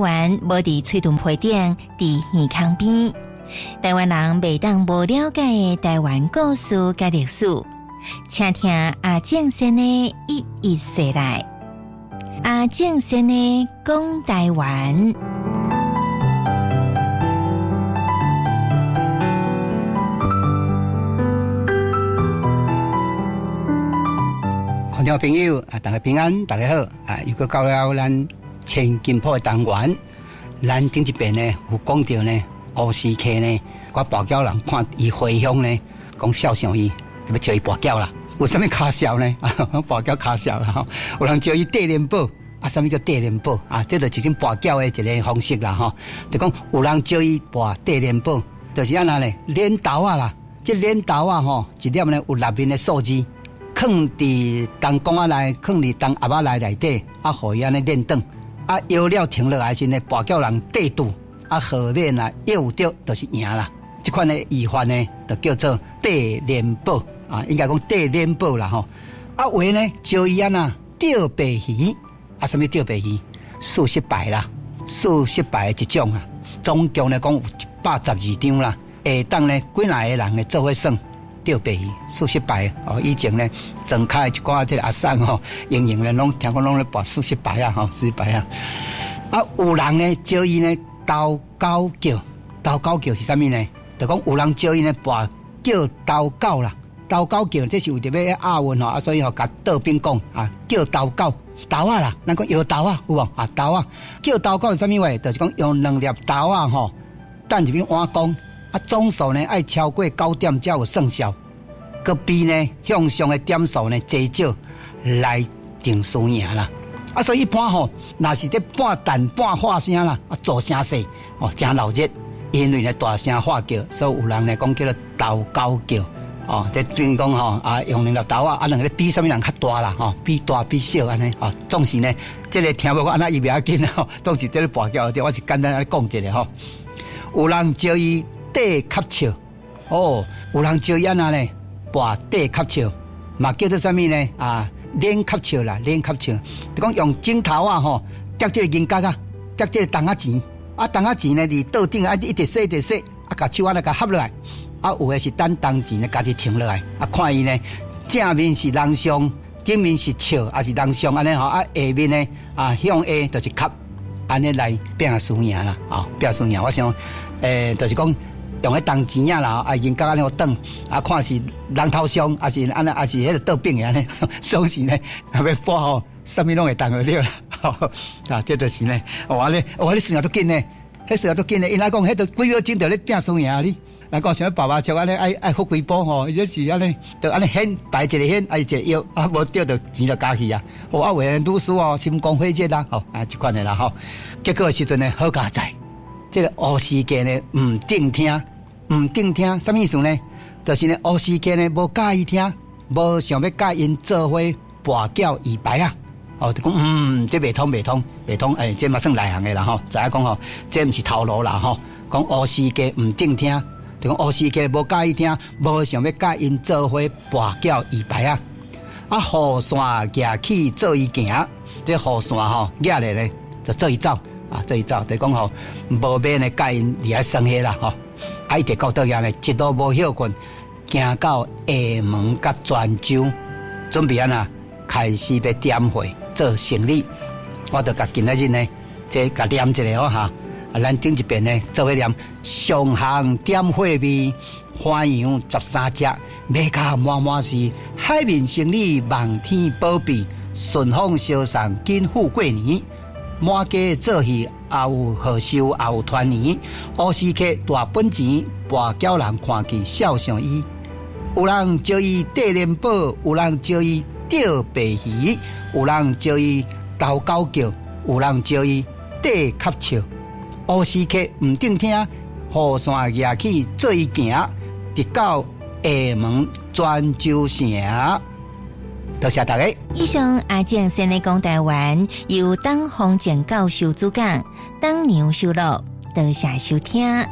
灣無佇喙唇皮頂，佇耳孔邊。台灣人袂當無了解的台灣故事佮歷史，請聽阿正先的一一說來。阿正先的講台灣。觀眾朋友啊，大家平安，大家好啊！又閣到了咱千金鋪的單元，咱頂一遍呢有講著呢，烏絲客呢，我跋筊人看伊回鄉呢，講笑想伊，就欲招伊跋筊啦。有啥物跤數呢？跋筊跤數啦吼！有人招伊綴蓮寶，啊，啥物叫綴蓮寶啊？這就是一種跋筊的一個方式啦吼。就講有人招伊跋綴蓮寶，就是按怎呢？輾豆仔啦，這輾豆仔吼，一粒呢有六面的數字。囥佇銅罐仔內，囥佇銅盒仔內內底，啊，予伊按呢輾轉，啊，搖了停落來時呢，跋筊人綴拄，啊，號碼若搖著就是贏啦。這款的語法呢，就叫做綴蓮寶啊，應該講綴蓮寶啦吼。啊，有的呢，招伊按怎釣白魚，啊，啥物釣白魚？數色牌啦，數色牌的一種啦。總共呢講有112張啦，會當呢幾若个人呢做伙耍。釣白魚，數色牌哦。以前呢，莊跤的一寡這个阿桑吼，營營咧攏聽講攏咧跋數色牌啊，吼，數色牌啊。啊，有人呢招伊呢投狗叫，投狗叫是啥物呢？就講有人招伊呢跋叫投狗啦，投狗叫這是為著欲押韻吼，啊，所以吼共倒反講啊，叫投狗豆仔啦，咱講搖豆仔有無啊？豆仔叫投狗是啥物話？就是講用兩粒豆仔吼，擲入去碗公。啊，總數呢愛超過九點才有算數，閣比呢向上的點數呢濟少來定輸贏啦。啊，所以一般吼，若是咧半彈半喊聲啦，啊，做聲勢哦，誠鬧熱，因為呢大聲喊叫，所以有人呢講叫做投狗叫哦，這等於講吼啊，用兩粒豆仔啊，兩个比啥物人較大啦吼，比大比小按呢哦，總是呢，這个聽無講按怎伊袂要緊吼，總是這个跋筊對，我是簡單按呢講一下吼。有人招伊綴壳笑，哦，有人招伊按怎呢？跋綴壳笑，嘛叫做啥物呢？啊，輾壳笑啦，輾壳笑，就講用指頭仔吼，夾這个銀角仔，夾這个銅仔錢，啊，銅仔錢呢，佇桌頂啊，一直洗，一直洗，啊，共手按呢共合落來，啊，有的是等銅錢呢，家己停落來，啊，看伊呢，正面是人像，頂面是笑，抑是人像按呢吼，啊，下面呢，啊，向下就是磕，按呢來拼輸贏啦，啊，拼輸贏，我想，就是講。用彼銅錢仔啦，啊，銀角按呢轉，啊，看是人頭上，抑是按呢，抑是彼个倒反的按呢，總是呢，欲跋吼，啥物攏會當就對啦。啊，這就是呢，哦，按呢，哦，彼輸贏足緊呢，彼輸贏足緊呢，𪜶來講，彼都幾秒鐘就咧拼輸贏哩。來講像跋麻將按呢，愛愛發幾步吼，伊這是按呢，就按呢掀排一个掀，啊，伊一个搖，啊，無著就錢就加去啊。哦，啊，有的女士哦，心光火熱啦，吼，啊，這款的啦吼。結果的時陣呢，好佳哉，這个烏絲客呢，毋定聽。毋定聽，啥物意思呢？就是呢，烏絲客呢無佮意聽，無想欲佮𪜶做伙跋筊預牌仔。哦，就講嗯，這袂通，袂通，袂通，欸，這嘛算內行的啦吼。知影講吼，這毋是頭路啦吼。講烏絲客毋定聽，就講烏絲客無佮意聽，無想欲佮𪜶做伙跋筊預牌仔。啊，雨傘舉起做伊行，這雨傘吼舉咧咧，就做伊走啊，做伊走，就講吼，無欲呢佮𪜶離來生活啦吼。啊！一直到倒遐呢，一路無歇睏，行到廈門佮泉州，準備按怎開始欲點貨做生理。我就共今仔日呢，這共念一下哦哈。啊，咱頂一遍呢，做伙念上行點貨味，歡洋十三隻，買甲滿滿是海面生理望天保庇，順風相送緊富過年。滿家做戲，也有賀壽，也有團圓。烏絲客大本錢，跋筊人看見笑相伊。有人招伊綴蓮寶，有人招伊釣白魚，有人招伊投狗叫，有人招伊綴壳笑。烏絲客毋定聽，雨傘舉起做伊行，直到廈門泉州城。多謝大家。以上阿正先的講台灣，由董宏正教授主講，董娘收錄，多謝收聽。